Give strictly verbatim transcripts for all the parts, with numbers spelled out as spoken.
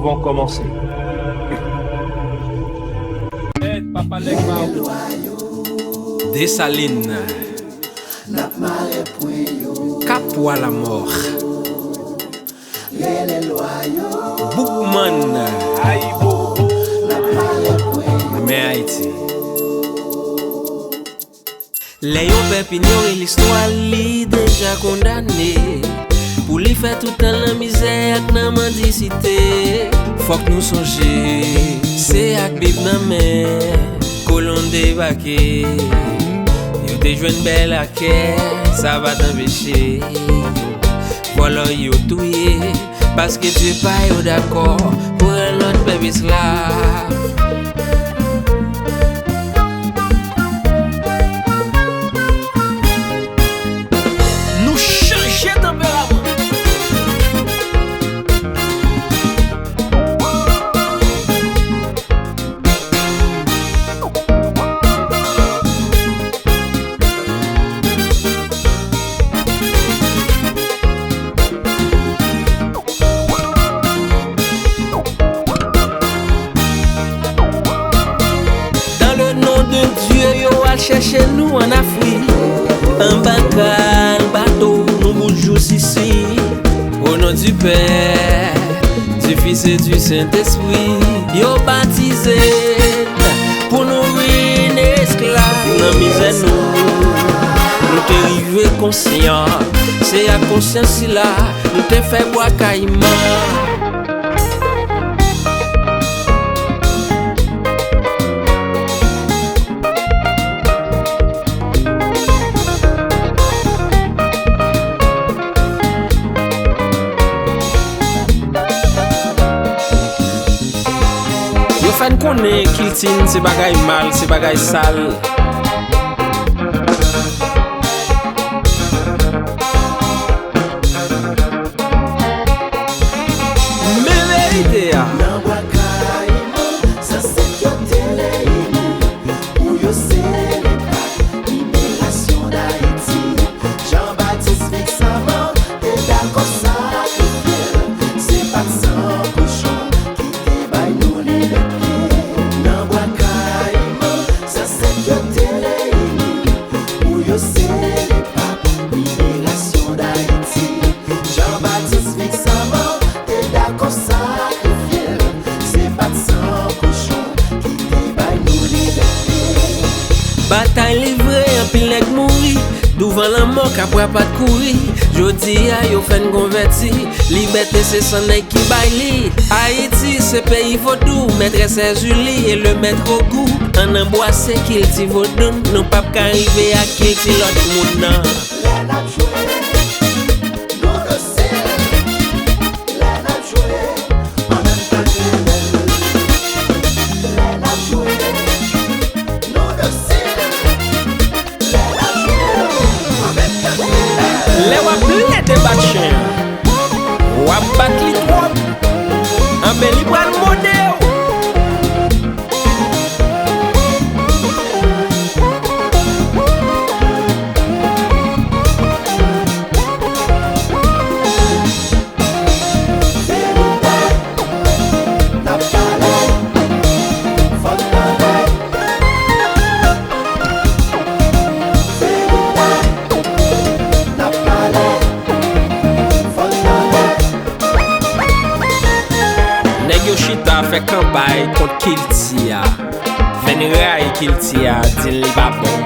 Vont kòmanse. Desalin, Kapwa Lamò, Boukman, men Ayiti. Lè yon pèp inyore listwa l, li deja kondane pou li fè tout tan l nan mizè ak nan mandisite. Fòk nou sonje, se ak Bib nan men, kolon debake. Yo te jwenn bèl akè, sa pa t anpeche vòlò yo touye, paske Dye pa yo dakò pou rann lòt pèp esklav. Nou chanje tanperaman. Dans le nom de Dieu, yo al chèche nou ann Afrik. Anba kal bato, nou bout jous isi. Au nom du Père, du Fils et du Saint-Esprit. Yo batize n pou nou vin esklav nan mizè nou. Nou te rive konsyan, se ak konsyans sila nou te fè Bwa Kayiman. Yo fè n konnen kilti n se bagay mal, se bagay sal. Men verite a. Nan Bwa Kayiman, zansèt yo te reyini pou yo selebre liberasyon Dayiti. Jan Batis Fik Saman te dakò sakrifye l. Se pa t san kochon ki te bay nou libète. Nan Bwa Kayiman, zansèt yo te reyini pou yo selebre liberasyon Dayiti. Jan Batis Fik Saman te dakò sakrifye l. Se pa t san kochon ki te bay nou libète. Batay livre, anpil nèg mouri. Douvan lanmò, Kapwa pa t kouri. Jodi a, yo fè n konvèti. Libète se san nèg ki bay li. Ayiti se peyi vodou, mètrès Èzili e le mèt Ogou. Ann anbwase kilti vodou n, nou p ap ka rive ak kilti lòt moun nan. Lè n ap jwe, nou dosil. Lè n ap jwe, ann antann rebèl. Lè n ap jwe, nou dosil. Lè w ap plede bat chen an, w ap bat li twòp, anben li pral mòde w. Nèg yo chita fè kanpay kont kilti a, fè n rayi kilti a, di n li pa bon.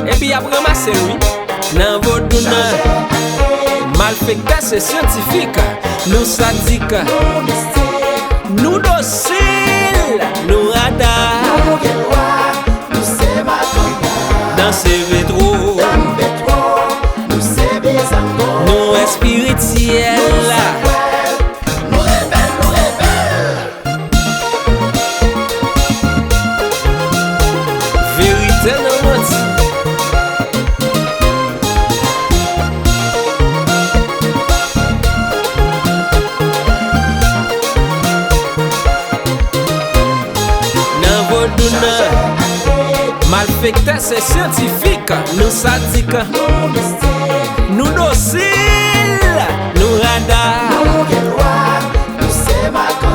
Epi y ap ranmase l wi. Nan vodou n, malfektè se syantifik, nou sadik, nou dosil, nou rada. Danse vetwo, nou espirityèl. Verite nan manti. Nan vodou n, malfektè se syantifik, nou sadik, nou dosil, nou rada. Nou gen dwa, nou se makandal.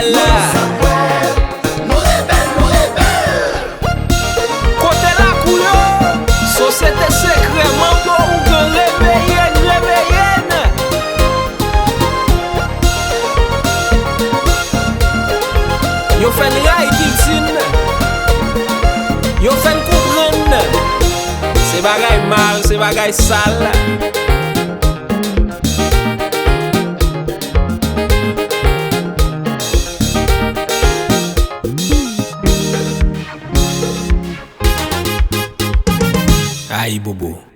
Nou sa kwè, nou rebèl, nou rebèl. Kote lakou yo? Sosyete sekrè, manbo ougan, reveye n, reveye n. Yo fè n rayi kilti n. Yo fè n konprann se bagay mal, se bagay sal. Ayibobo.